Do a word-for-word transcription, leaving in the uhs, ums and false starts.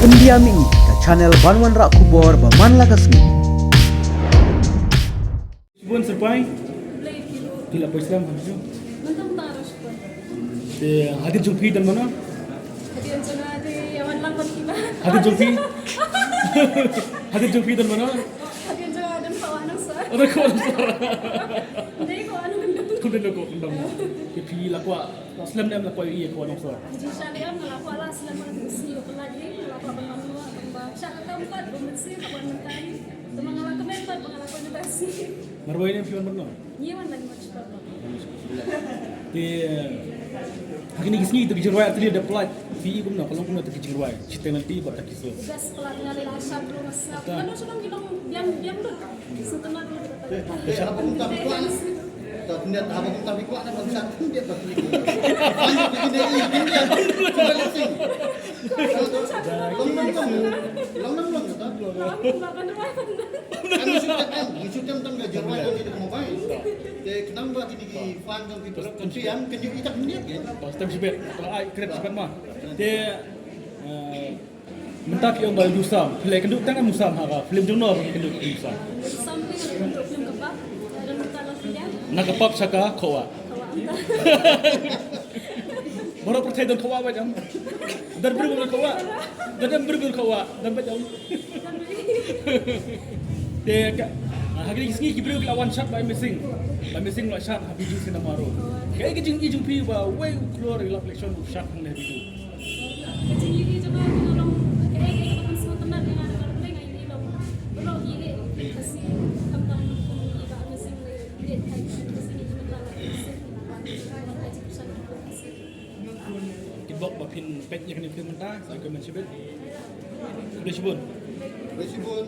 India Mini, ka channel ban wanrah khubor ba man la ka sngi. Shibun Syrpai. Phi la poi slem ha phi? Mynta mynta rush poi. Te hadien jong phi don mano? Hadien jong nga te ïa wan lang bad phi ba. Hadien jong phi? Hadien jong phi don mano? Hadien jong nga don ka wah Nongsor. Oh, don ka wah Nongsor. Dei ka wah Nongkyndong. Kum don ka wah Nongkyndong. Te phi la kwah slem ne em la kwah ïa ka wah Nongsor? Jingshisha ne em nga la kwah la slem, nga la sngew ba ka la dei, nga la kwah ban wan noh, ban ba shah ka kam pat, ban mynsiem, ban wan mynta hi. Te ma nga la kmen pat ba nga la kwah mynta sngi. Marwei ne em phi wan ban noh? Ngi wan lane march pat. Te ha kine ki sngi to ki jingrwai artylli da pynlait, phi i kumno, ka long kumno to ki jingrwai, shiteng lynti bad ta ki sur? Best palat, nga leh la sha bro, nga sngap. Nga noh sha ki long biang biang lut. Sngewtynnat lut. Te haba kumta phi kwah na, ta pyndiat, haba kumta phi kwah na ban sngap pyndiat ba phi. Ban phi ne i pyndiat. Cuba leh sing. Long long long. Long long long ta. Long long long. Kan ngi shu tem, ngi shu tem tang ka jingrwai ka dei ka mobile. Te khnang ba kine ki fan jong phi ba pyntiam kan ïoh i tak minit kan. Ba stem shibit, ba ai krep shibit ma. Te, eh, mynta phi ong ba ïoh sam, phi la ïakynduh tang em u sam ha ka film jong no, phi ïakynduh u sam? Sam phi ïakynduh film ka pap, dan mynta la phi ïa. Na ka pap sha ka khawa. Khawa. Baroh pyrthei don khawa ba jam. Don briew ba don khawa. Don briew ba don khawa. Don ba jam. Te ka, ha kine ki sngi ki briew ki la wan shad ba Amazing. Ba Amazing la shad ha Bijou Cinema ruh. Kaei ka jingïohi jong phi ba uwei u klur ïa la collection u shad hangne ha Bijou? Ka jingïohi jong nga ka long kaei kaei kaba sngewtynnat ïa nga, nga long, nga long. Baroh ki leh Khasi, khamtam kum ki ba Amazing leh, leh Khasi, Khasi ni ki mynta la Khasi. Ki bok ba phin peit ïa kane ka film mynta, sa kmen shibit. Khublei shibun. Khublei shibun.